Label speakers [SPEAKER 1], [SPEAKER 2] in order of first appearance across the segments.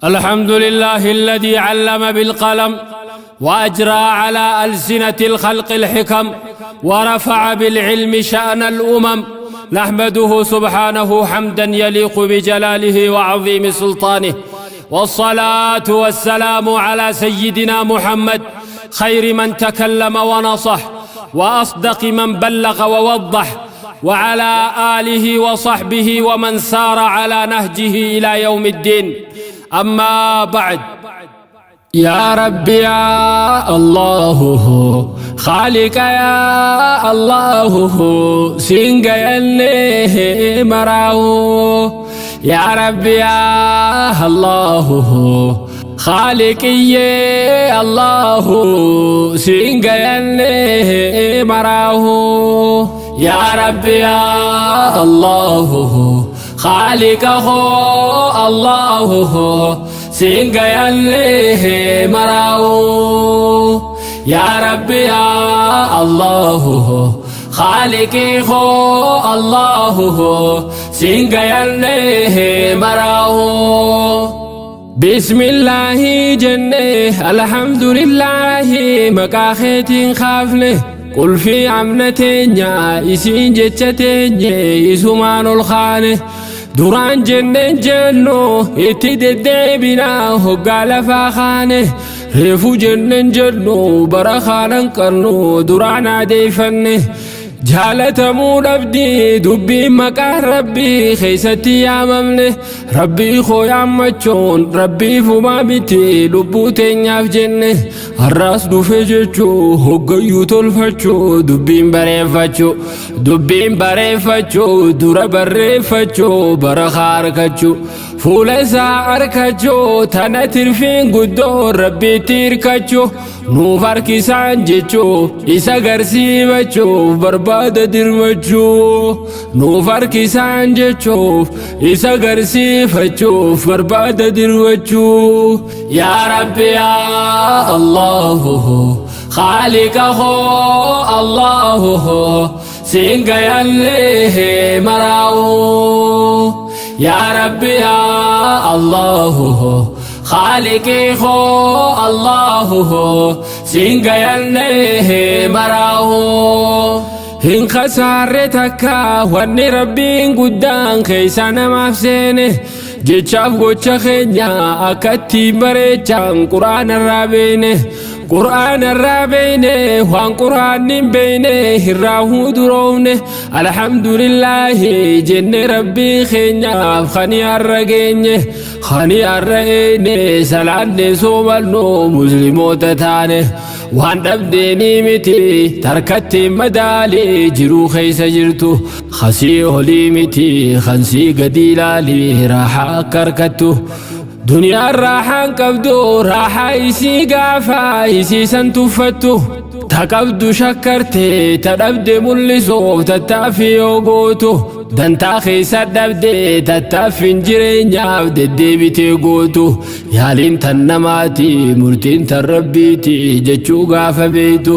[SPEAKER 1] الحمد لله الذي علم بالقلم وأجرى على ألسنة الخلق الحكم ورفع بالعلم شأن الأمم. نحمده سبحانه حمدا يليق بجلاله وعظيم سلطانه، والصلاة والسلام على سيدنا محمد خير من تكلم ونصح وأصدق من بلغ ووضح، وعلى آله وصحبه ومن سار على نهجه إلى يوم الدين. أما بعد، يا رب يا الله خالق يا الله سنجيني مراو، يا رب يا الله خالقي الله سنجيني مراو، يا رب يا الله خالقه الله سنجيني مراو، يا رب يا الله خالقه الله سنجيني مراو. بسم الله جنة الحمد لله مكاخيتين خافنه قل في عمنتين يا إسين جتتين يسومان الخانه duraan jenneen jennu itti deddeebinaa hoggaa lafaa kaane, reefu jenneen jennu bara kaanan qabnu duraan adeeffanne. Jaalatamuu dhabdii dubbiin maqaan rabbii keessatti yaamamne, rabbii koo yaammachuun rabbii fumaa miti lubbuu teenyaaf jenne. Har'aas dhufe jechuu hoggayyuu tolfachuu dubbiin bareeffachuu, dubbiin bareeffachuu dura barreeffachuu, bara harkachuu fuula isaa arkachuu, tana tirfiin guddoo rabbiitti hirkachuu, nuuf harkisaan jechuu isa garsiifachuuf barbaada dirmachuu, nuuf harkisaan jechuuf isa garsiifachuuf barbaada dirmachuu. Yaa Rabbi yaa Allahu خالقه الله سنجيني مراو، يا ربي يا الله خالقه الله سنجيني مراو. Hin khasaarre takka wanni rabbiin guddaan keessa namaaf seene, jechaaf gocha keenya akkatti bareechaan quraana irraa beene, quraana irraa beene, waan quraanni hin beene irraa huduroofne. Alhamdulillaahi jenne rabbii keenyaaf kani har'a geenye, kani har'a eene, salaanne soomannu musliimoota taane. Waan dhabdeenii miti tarkatti madaalii jiruu keessa jirtu, khasii olii miti kansii gadi ilaalii raaxaa akka harkattu. Duniyaan raaxaan qabdu raaxaa isii gaafa isii san tuffattu, ta qabdu shakkarte ta dhabde mul'isuuf tattaaffii yoo gootu, dantaa keessa dhabde tattaaffiin jireenyaaf deddeebitee gootu, yaaliin tan namaati murtiin tan rabbiiti jechuu gaafa beeytu,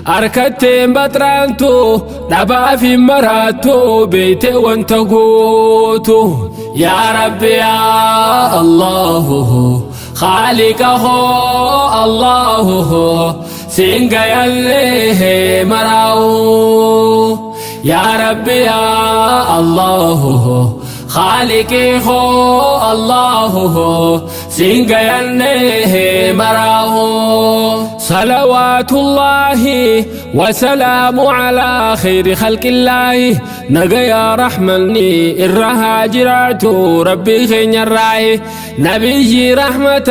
[SPEAKER 1] harkatteen baxraantu dhabaaf hin maraattu beeyte wanta gootu. Yaa Rabbi yaa Allahu خالقه الله سنجيني مراو، يا ربي يا الله خالقه الله سنجيني مراو. صلوات الله وسلام على خير خلق الله، نجا يا رحمني الرهاجرات ربي خين الراي، نبي رحمة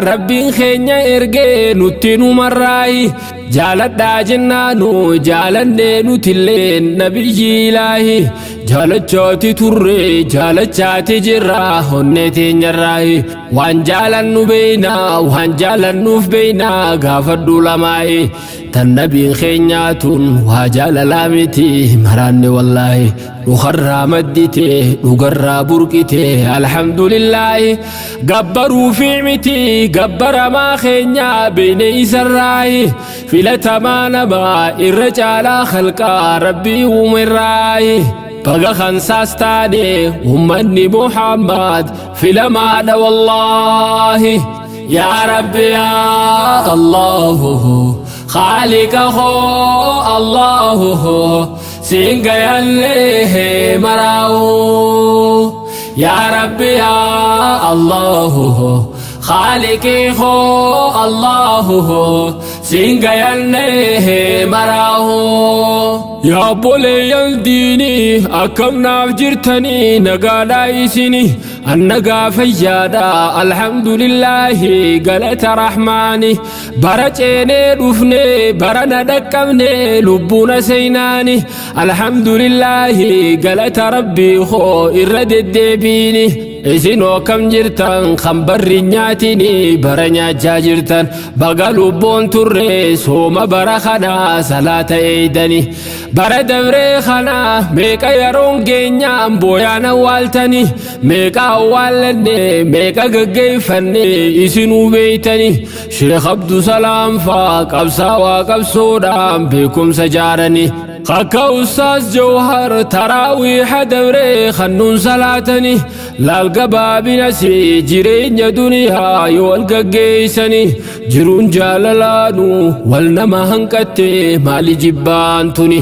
[SPEAKER 1] ربي خين إرجي نتنو مراي، جالت جنانو جالني نتلين نبي إلهي، jaalachaati turre jaalachaati jirra onnee teenyarraayi, waan jaalannu beeynaa waan jaalannuuf beeynaa gaafadhu lamaayi, tan nabiin keenyaatun waa jaalalaa miti maraanne wallaahi, dhukarraa maddite dhugarraa burqite alhamdulillaahi, gabbaruu fi miti gabbaramaa keenyaa beeyne isarraayi, filatamaa namaa irra caalaa khalqaa rabbii uumerraayi. Baga kansaas taane ummanni Muhammad filamaadha wallaahi. Yaa Rabbi yaa Allahu Khaaliqa koo Allahu siin gayallee maraa'u. Yaa Rabbi yaa Allahu Khaaliqii koo Allahu siin gayallee maraa'u. Yaa obboleeyyan diinii akkam naaf jirtanii nagaadhaa isini annagaa fayyaadha alhamdulillaahi galata rahmaani bara ceenee dhufne bara na dhaqqabne lubbuuna seenaani alhamdulillaahi galata rabbii koo irra deddeebiini. Isinoo akkam jirtan kan barri nyaatini bara nyaachaa jirtan baga lubbuun turre sooma bara kanaa salaata eeydani bara dabree kanaa meeqa yeroon geenyaan booyaan awwaaltani meeqa awwaallanne meeqa gaggeeffanne isinuu beeytani Sheekh Abdusalaam faa qabsaawaa qabsoodhaan beekumsa jaarani akka Ustaaz Jawhar taraawiiha dabree kannuun salaatani laal gabaabinasi jireenya duniyaa yoo wal gaggeessani jiruun jaalalaanu wal nama hanqatte maali jibbaan tuni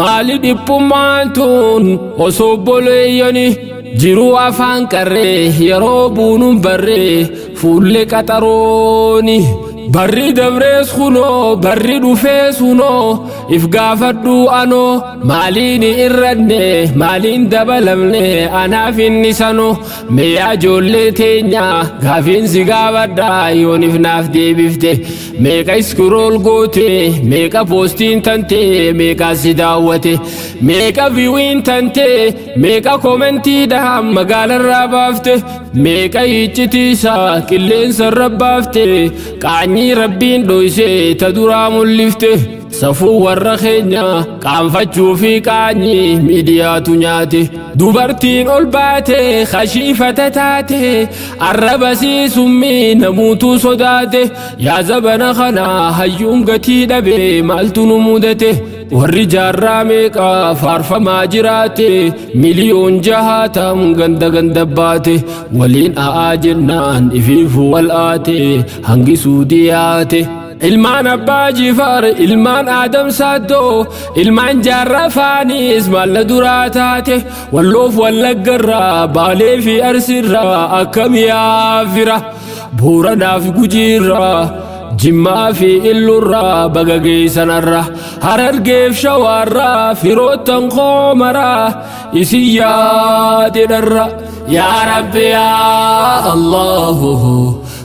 [SPEAKER 1] maali dhiphummaan tun osoo obboleeyyani jiruu afaan qarree yeroo buunuun barree fuullee qaxarooni barri dabrees kunoo barri dhufees kunoo if gaafadhu anoo maaliin irranne maaliin dabalamne anaaf inni sanoo meeyaa ijoollee teenya gaafiin si gaafadha yoonif naaf deebifte meeqa iskirool goote meeqa poostiin tante meeqa si daawwate meeqa viiwiin tante meeqa koomentiidhaan magaalarraa baafte meeqa iccitiisaa qilleensarra baafte qaanyii rabbiin dhoyse ta duraa mul'ifte safuu warra keenya qaanfachuu fi qaanyii miidiyaatu nyaate dubartiin ol baate kashiifata taate arraba summii namuutu sodaate yaa zabana kana hayyuun gatii dhabe maaltu nu mudate warri jaarraa meeqa faarfamaa jiraate miliyoon jahaatam ganda ganda baate waliin a'aa jennaan ifiifu wal aate hangisuu diyaate. Ilmaan abbaa jifaar ilmaan aadam saaddoo ilmaan jaarraa faanis maalla duraa taate walloof wallaggarraa baalee fi arsiirraa akkam yaafira booranaaf gujiirraa jimmaa fi illurraa baga geessanarra harargeef shawaarraa firoottan koomaraa isin yaadedharra. Yaa Rabbi yaa Allahu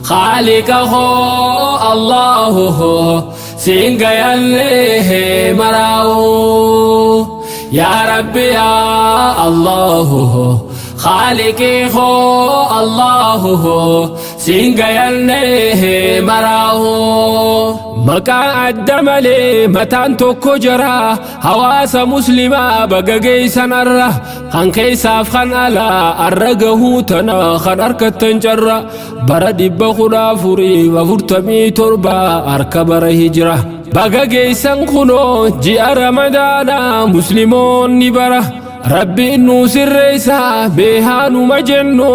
[SPEAKER 1] Khaaliqa koo Allahu siin gayallee maraa'u. Yaa Rabbi yaa Allahu Khaaliqii koo Allahu siin gayallee maraa'u. Maqaa adda malee mataan tokko jara hawaasa muslimaa baga geessanarra kan keessaaf kan alaa arra gahuu tana kan harkattan carra bara 1447 harka bara hijira baga geessan kunoo ji'a ramadaanaa musliimoonni bara rabbiin nu sirreessa beehaanuma jennu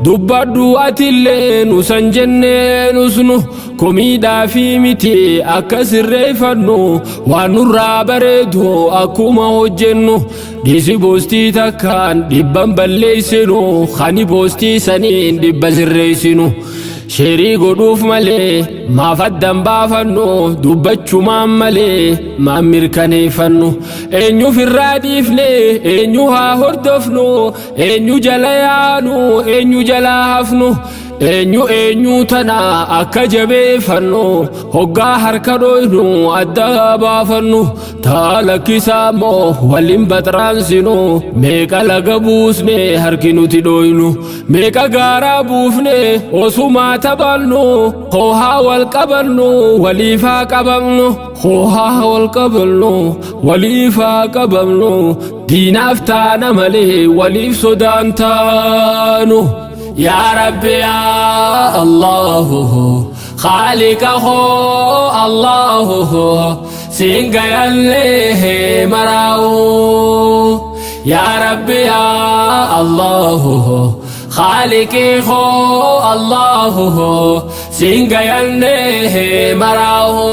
[SPEAKER 1] dubbadhu atillee nu san jennee nusnu komiidhaa fi miti akka sirreeffannu waan nurraa bareedu akkuma hojjennu dhiisi boostii takkaan dhibban balleessinu kani boostii saniin dhibba sirreessinu sheerii godhuuf malee maaf addan baafannu dubbachumaan malee maan mirkaneeffannu eenyuuf irraa dhiifne eenyu haa hordofnu eenyu jala yaanu eenyu jala hafnu eenyu eenyu tana akka jabeeffannu hoggaa harka dhoynu adda baafannu taa lakkisaa immoo waliin baxraansinu meeqa laga buusne harki nuti dhoynu meeqa gaaraa buufne osumaa taphannu hoohaa wal qabannu waliifaa qabamnu hoohaa wal qabannu waliifaa qabamnu diinaaf taana malee waliif sodaan taanu. Yaa Rabbi yaa Allahu Khaaliqa koo Allahu siin gayallee maraa'u. Yaa Rabbi yaa Allahu Khaaliqii koo Allahu siin gayannee maraahu.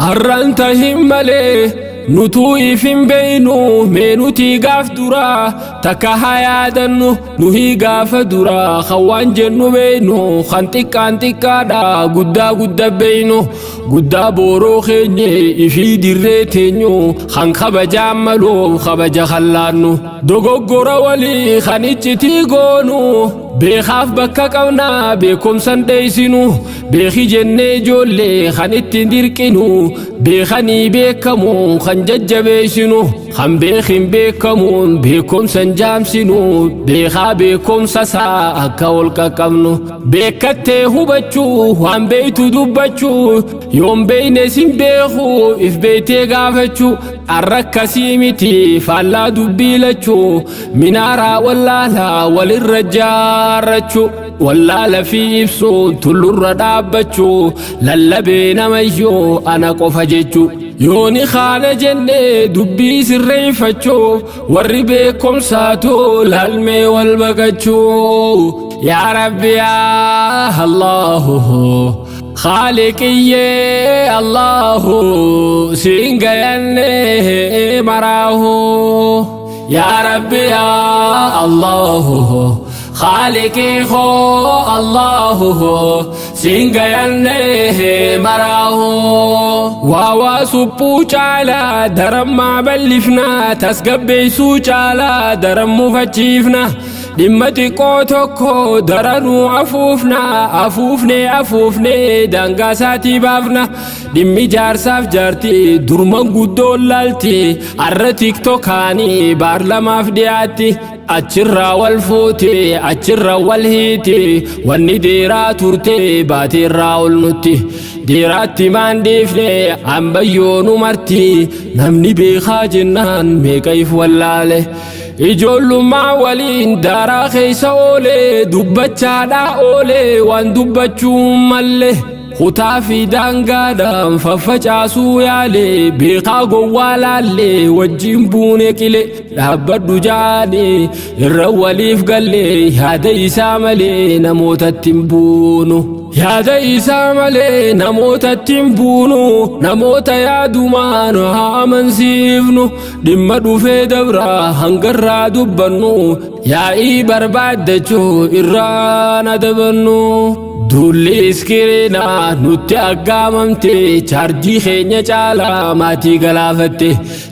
[SPEAKER 1] Har'aan tahin malee nutuu if hin beeynu, mee nutii gaaf duraa takka haa yaadannu. Nuhii gaafa duraa kan waan jennu beeynu, kan xiqqaan xiqqaadha guddaa gudda beeynu, guddaa booroo keenye ifii dirree teenyu, kan kabajaan maluuf kabaja kallaannu, dogoggora walii kan iccitii goonu, beekaaf bakka qabnaa beekumsan dheeysinu, beeki jennee ijoollee kan ittiin dirqinu, beekanii beekamu kan jajjabeessinu, kan beekin beekamuun beekumsan jaamsinu, beekaa beekumsa isaa akka ol qaqqabnu, beekattee hubachuu, waan beeytu dubbachuu, yoon beeyne sin beeku if beeytee gaafachuu. Arra akkasii miti, faallaa dubbii lachuu, minaaraa wallaalaa walirra jaarrachuu, wallaala fi ibsuu tullurra dhaabbachuu, lallabee namayyuu ana qofa jechuu, yooni kaana jennee dubbii sirreeffachuu, warri beekumsaatu laalmee wal baqachuu. Yaa Rabbi yaa Allahu Khaaliqiyyee Allahu siin gayannee maraahu. Yaa Rabbi yaa Allahu Khaaliqii koo Allahu siin gayannee maraahu. Waa suphuu caalaa darammaa bal'ifnaa, tasgabbeessuu caalaa daran mufachiifna, dhimma xiqqoo tokko daranuu afuufna, afuufnee afuufnee daangaa isaatii baafna. Dhimmi jaarsaaf jaartii durman guddoon laalti, arra TikTokaanii baarlamaaf dhiyaatti, achirraa wal fuute, achirra wal hiiti. Wanni deeraa turte baateerraa ol nutti deeraatti maan dhiifne ambayyoonu marti. Namni beekaa jennaan meeqa if wallaale, ijoollummaa waliin daaraa keessa oolee, dubbachaadhaa oolee, waan dubbachuu malle kutaa fi daangaadhaan faffacaasuu yaale, beekaa gowwaa laallee wajjin buune qile, dhaabbadhu jaanii irra waliif gallee, yaada isaa malee namootatti hin buunu. Yaada isaa malee namootatti hin buunu, namoota yaadumaan haa amansiifnu. Dhimma dhufee dabraa hangarraa dubbannu, yaa'ii barbaaddachuu irraan adabannu. Duulli iskiriinaa nutti aggaamamte, chaarjii keenya caalaa maatii galaafatte,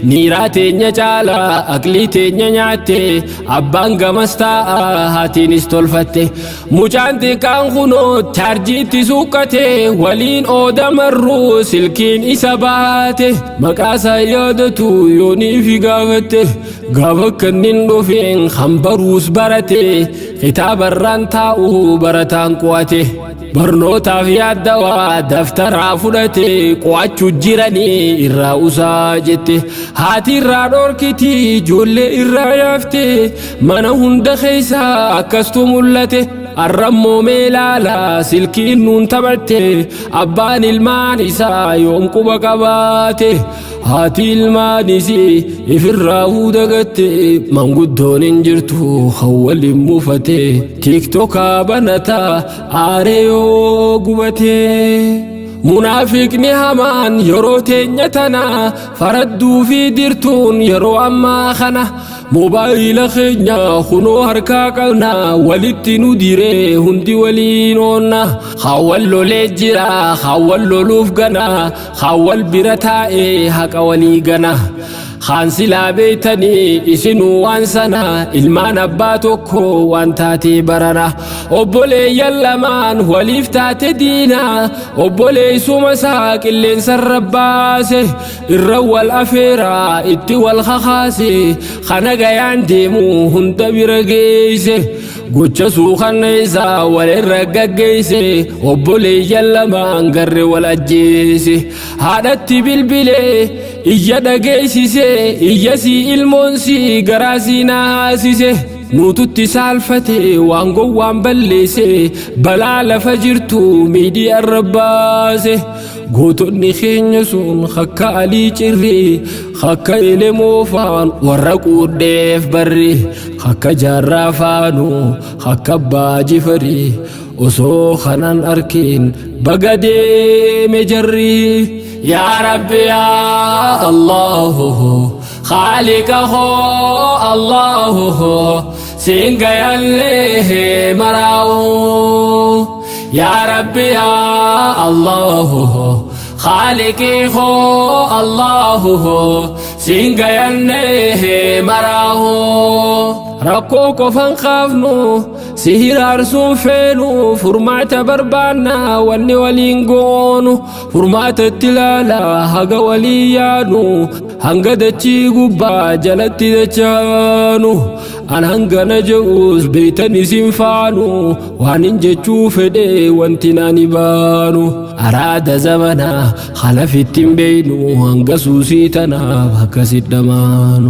[SPEAKER 1] niiraa teenya caalaa aqlii teenya nyaatte. Abbaan gamas taa'a, haatiinis tolfatte, mucaan xiqqaan kunoo chaarjiitti suuqqate, waliin oodamarruu silkiin isa baate, maqaasaa yaadatu yoonii fi gaafatte. Gaafa kannin dhufeen kan baruus barate, kitaabarraan taa'u barataan qo'ate, barnootaaf yaaddawaa daftaraa fudhate, qo'achuu jiranii irraa usaa jette. Haati irraa dhorkiti, ijoollee irraa yaafte, mana hunda keessaa akkastu mul'ate. Arrammoo meelaala silkiin nuun taphatte, abbaan ilmaan isaa yoom quba qabaate? Haati ilmaanis ifirraa dagatte, manguddoon hin jirtu kan waliin muufate, TikTokaa banataa aaree yoo gubate. Munaafiqni hamaan yeroo teenya tana faradduu fi dirtuun yeroo ammaa kana moobaayila keenya kunoo harkaa qabna, walitti nu diree hundi waliin oonna. Haawwan lolee jira, haawwan loluuf gana, haawwan bira taa'ee haqa walii gana. Haan silaa beeytanii isinuu waan sana, ilmaan abbaa tokko waan taatee barana, obboleeyyan lamaan waliif taate diina, obboleessuma isaa qilleensarra baase, irra wal afeeraa itti wal kakaase, kana gayaan deemu hunda bira geeyse, gocha suukanna isaa walirra gaggeeyse, obboleeyyan lamaan garre wal ajjeese. Haadhatti bilbilee iyya dhageessise, iyya sii ilmoon sii garaa sii naasise. Nuututti saalfate waan gowwaan balleesse, balaa lafa jirtu miidiyaa irra baase. Gootonni keenya sun akka Alii Cirrii, akka Elemoo faan warra quudheef barri, akka Jaarraa faanu, akka Abbaa Jifarii, osoo kanan arkin baga deeme jarri. Yaa Rabbi yaa Allahu Khaliqa hoo Allahu siin gayallee maraa'u. Yaa Rabbi yaa Allahu Khaliqi hoo Allahu siin gayallee maraa'u. Rakkoo qofan kaafnu, si hiraarsuun feenu, furmaata barbaanna wanni waliin goonu. Furmaata itti ilaala haga walii yaanu, hanga dachii gubbaa jalatti dachaanu. An hangana je'us beeytan isin faanu, waan hin jechuu fedhe wanti nani baanu. Araada zamanaa kalafitti hin beeynu, hanga suusii tanaaf akkasit dhamaanu.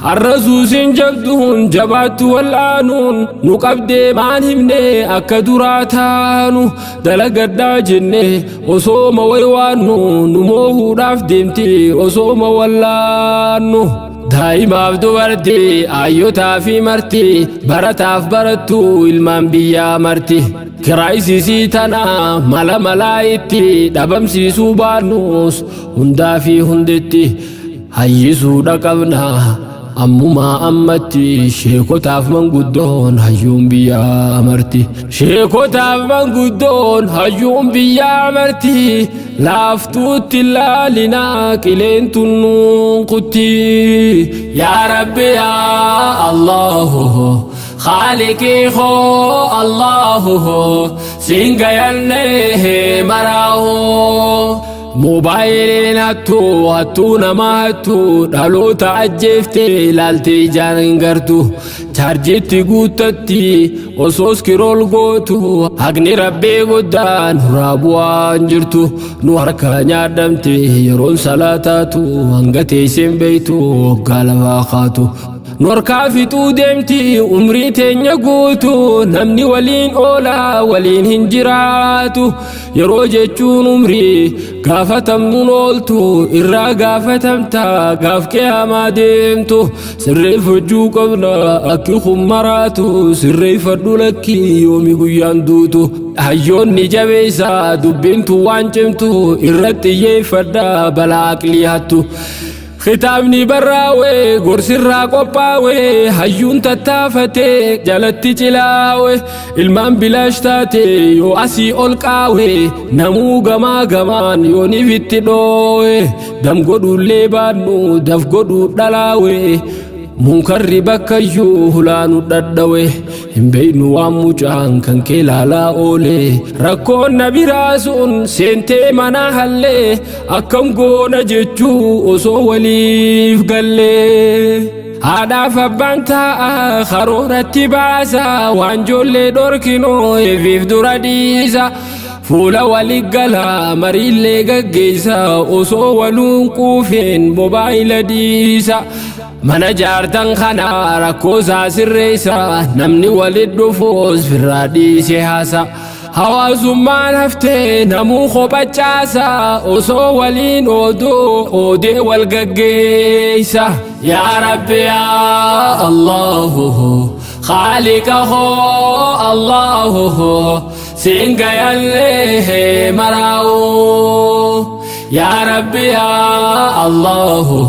[SPEAKER 1] Har'a suusiin jabduun jabaattu wal'aanuun nu qabdee maan himne akka duraa taanu. Dalagadhaa jenne osooma waywaannu, nu moohuudhaaf deemti osooma wallaannu. Daa'imaaf dubartii, ayyotaa fi marti, barataaf barattu, ilmaan biyyaa marti. Kiraayisisii tana mala malaa itti dhabamsiisuu baannus, hundaa fi hundetti hayyisuudha qabna. Ammumaa ammatti sheekotaaf manguddoon hayyuun biyyaa marti. Sheekotaaf manguddoon hayyuun biyyaa marti. Laaftuutti laalinaa qileen tunnuun kutti. Yaa Rabbi yaa Allahu Khaliqii hoo Allahu siin gayallee maraa'u. Moobaayiliin hattuu, hattuu nama hattuu, dhaloota ajjeeftee ilaaltee ijaan hin gartu. Chaarjiitti guuttatti osoo scroll gootu, haqni Rabbii guddaan nurraa bu'aan jirtu. Nu harkaa nyaadhamte yeroon salaataatu, hanga teesseen beeytu waggaa lafaa kaatu. Nu harkaa fixuu deemti umrii teenya guutu, namni waliin oolaa waliin hin jiraatu. Yeroo jechuun umrii gaafatamnuun ooltu, irraa gaafatamta gaaf qiyaamaa deemtu. Sirreeffachuu qabna akki kun maraatu, sirreeffadhu lakkii yoomi guyyaan duutu. Hayyoonni jabeessa dubbintu waan cimtu, irratti xiyyeeffadha balaa aqlii hattu. Kitaabni barraa'e gorsirraa qophaa'e, hayyuun tattaafatee jalatti cilaawe. Ilmaan bilaash taate yoo asii ol qaawe, namuu gamaa gamaan yooniif itti dhoowe. Dam godhuullee baannu daf godhuu dhalaawe, munkarri bakkayyuu hulaanu dhadhawe. Hin beeynu waan mucaan kan kee laalaa oole, rakkoon na biraa sun seentee mana hallee, akkam goona jechuu osoo waliif gallee. Haadhaaf abbaan taa'a karooratti baasa, waan ijoollee dhorkinoo eefiif dura dhiisa. Fuula walii gala mariillee gaggeessa, osoo waluun quufeen mobaayila dhiisa. Mana jaartan kana rakkoo isaa sirreessa, namni walit dhufuus firraa dhiise haasa. Hawaasummaan haftee namuu kophachaasa, osoo waliin ooduu oodee wal gaggeessa. Yaa Rabbi yaa Allahu Khaliqa hoo Allahu siin gayallee maraa'u. Yaa Rabbi yaa Allahu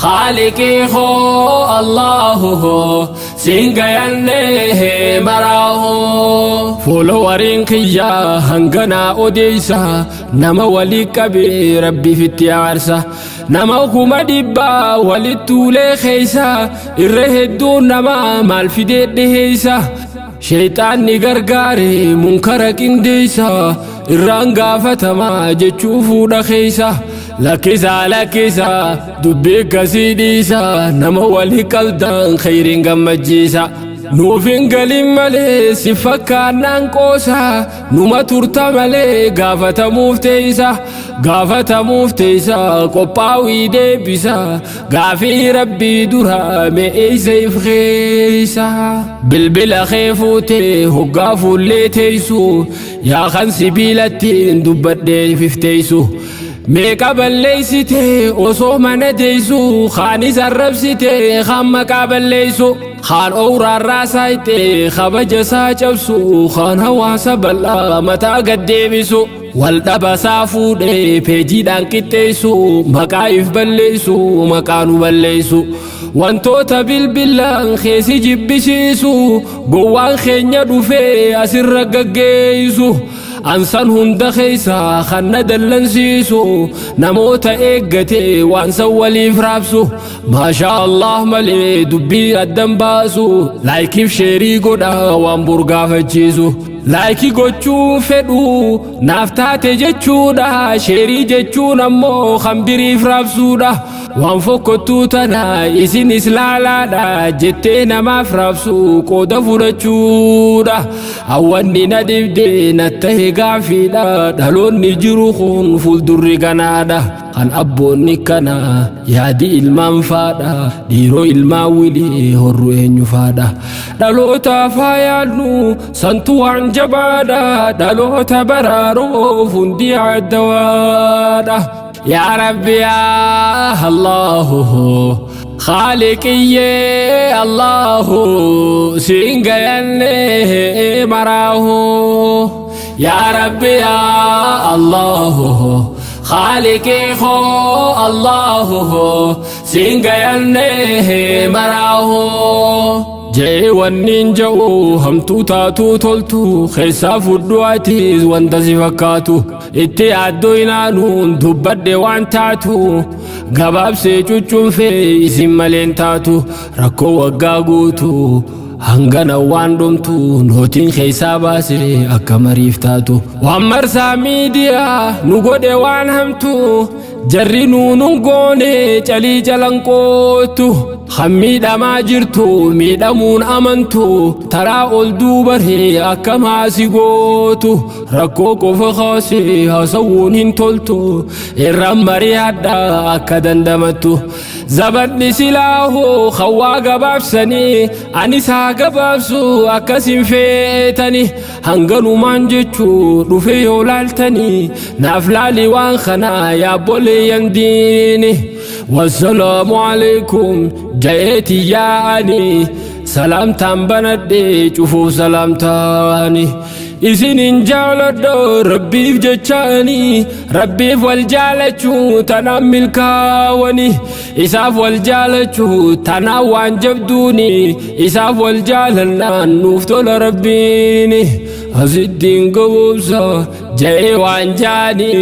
[SPEAKER 1] Khaliqii hoo Allahu siin gayallee maraa'u. Followeriin kiyyaa hanganaa odeessa, nama walii qabee Rabbiif itti aarsa. Nama 100,000 walitti tuulee keessa, irra hedduun nama maal fidee dhiheessa. Sheexaanni gargaare munkara qindeessa, irraan gaafatamaa jechuu fuudha keessa. Lakkisaa, lakkisaa, dubbii akkasii dhiisa, nama walii qabdan khayriin gammachiisa. Nuuf hin galin malee si fakkaannaan qoosa, numa turta malee gaafatamuuf teessa, gaafatamuuf teessa, qophaa'ii deebisa gaafii rabbii dura me'eessa if keessa. Bilbila kee fuutee hoggaa fuullee teessu, yaa kan sibiilattiin dubbadhee ifteessu. Meeqa balleessite osoo mana teessu, kaanis arrabsite, kaan maqaa balleessu, kaan owraarraa saayite kabaja isaa cabsu, kaan hawaasa bal'aa mataa gad deebisu, wal dhabasaa fuudhee peejiidhaan qixxeessu, maqaa if balleessu, maqaa nu balleessu. Wantoota bilbilaan keessi jibbisiisu gowwaan keenya dhufee asirra gaggeessu. Ansan hunda keessa kan na dallansiisu namoota eeggate waan san waliif raabsu, maashaa Allah malee dubbii addan baasu, like iif share godha waan burgaafachiisu. Like gochuu fedhu naaf taate jechuudha, share jechuun ammoo kan biriif raabsuudha. Waan fokkottuu tana isinis laalaadha jettee namaaf raabsu qooda fudhachuudha. Hawwanni na dhibde na tahe gaafiidha, dhaloonni jiru kun fuuldurri ganaadha. Kan abboonni kana yaadi ilmaan faadha, dhiiroo ilmaan wilii horru eenyu faadha. Dhalootaaf haa yaadnu, santu waan jabaadha, dhaloota baraaruuf hundi addawaadha. Yaa Rabbi, yaa Allahu, Khaaliqiyyee Allahu, siin gayanne maraahu. Yaa Rabbi, yaa Allahu, Khaaliqii koo Allahu, siin gayanne maraahu. Jee wanniin ja'u hamtuu taatuu toltu keessaa fudhu, atiis wanta si fakkaatu itti yaaddoo inaanuun dubbadhe waan taatu gabaabsee cuccunfee isin maleen taatu. Rakkoo waggaa guutu hangana waan dhumtu nootiin keessaa baase akka mariif taatu. Waan marsaa miidiyaa nu godhe waan hamtu jarri nuunun goone calii calanqootu, kan miidhamaa jirtu miidhamuun amantu, taraa ol duubaree akka maasi gootu. Rakkoo qofa kaasee haasawuun hin toltu, irraan mari'adha akka dandamattu. Zabanni silaahoo hawaa gabaabsanii anis haa gabaabsu akkasin feetani, hanganumaan jechuu dhufe yoo laaltanii naaf laali waan kanaa yaabboleeyyan diini. Wassalaamu alaikum jayeeti yaa'ani, salaamtaan banadhe cufuuf salaamtaani. Isinin jaaladha rabbiif jechaani, rabbiif wal jaalachuu tanaan milkaawani, isaaf wal jaalachuu tanaan waan jabduuni, isaaf wal jaalannaan nuuf tola rabbiini. Asittiin gaboobsa ja'ee waan jaani.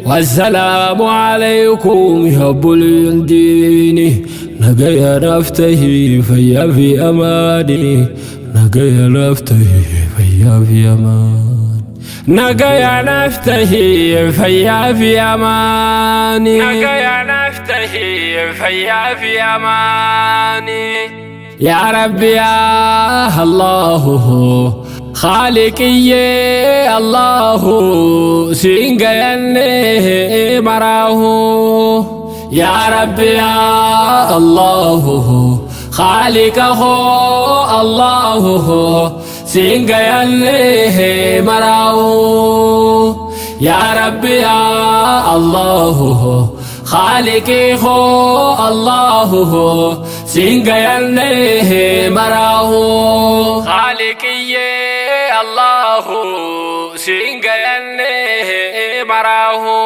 [SPEAKER 1] Wassalaamu alaykum yaabboleeyyan diini, nagaya naaf tahii fayyaa fi amaani, nagaya naaf tahii fayyaa fi amaani, nagaya naaf tahii fayyaa fi amaani, nagaya naaf tahii fayyaa fi amaani. Yaa Rabbi, yaa Allahu, Khaaliqiyyee Allahu, siin gayanne maraahu. Yaa Rabbi, yaa Allahu, Khaaliqa koo Allahu, siin gayanne maraahu. Yaa Rabbi, yaa Allahu, Khaaliqii koo Allahu, siin gayanne maraahu. Khaaliqiyyee Allahu, siin gayanne maraahu.